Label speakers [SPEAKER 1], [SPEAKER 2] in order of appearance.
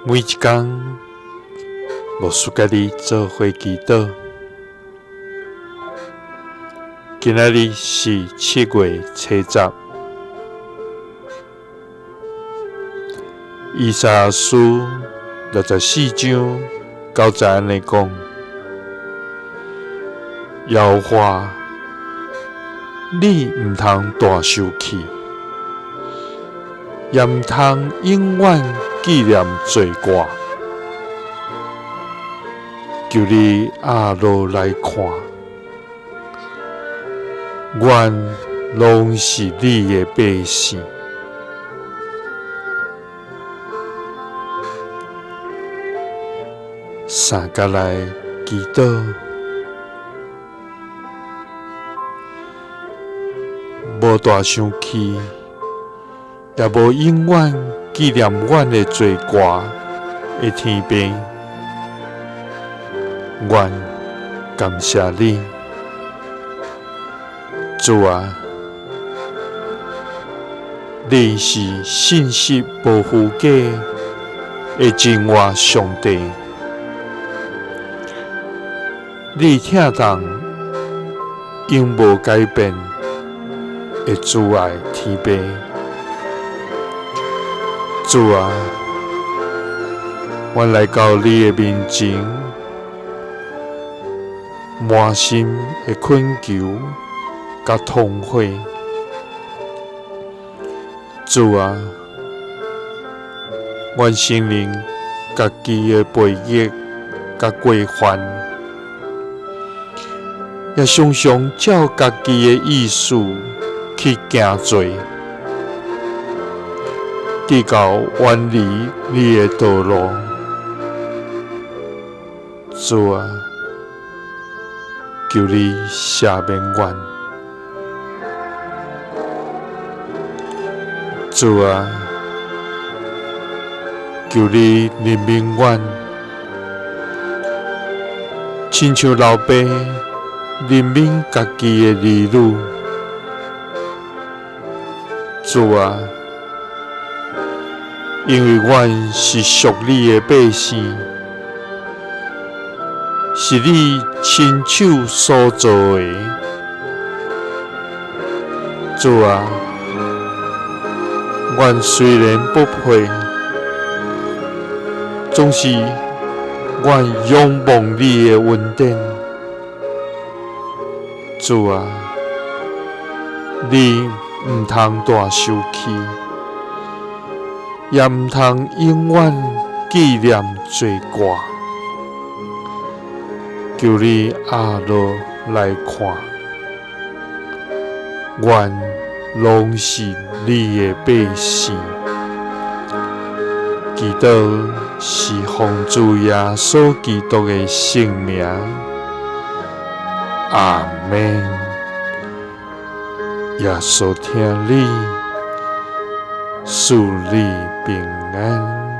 [SPEAKER 1] 每一工，牧師佮你做伙祈禱。今仔日是7月初10，以賽亞書64章9節按呢講：耶和華，你毋通大受氣，也毋通永遠紀念罪過。求你壓落來看，阮攏是你的百姓。三佮來祈禱，無大生氣，也無永遠紀念阮的罪過的天父，阮感謝你，主啊，你是信實無虛假的真活上帝，你疼痛永無改變的慈愛天父，主啊，阮來到你的面前，滿心的懇求佮痛悔。主啊，阮承認家己的背逆佮過犯，也常常照家己的意思去行罪，直到遠離你的道路。主啊，求你赦免阮。主啊，求你憐憫阮，親像老爸憐憫家己的兒女。主啊，因為阮是屬你的百姓，是你親手所造的。主啊，阮雖然不配，總是阮仰望你的恩典。主啊，你毋通大受氣，也毋通永遠紀念罪過。求你壓落來看，阮攏是你的百姓。祈禱是奉主耶穌基督的聖名。阿們。耶穌疼你，賜你平安。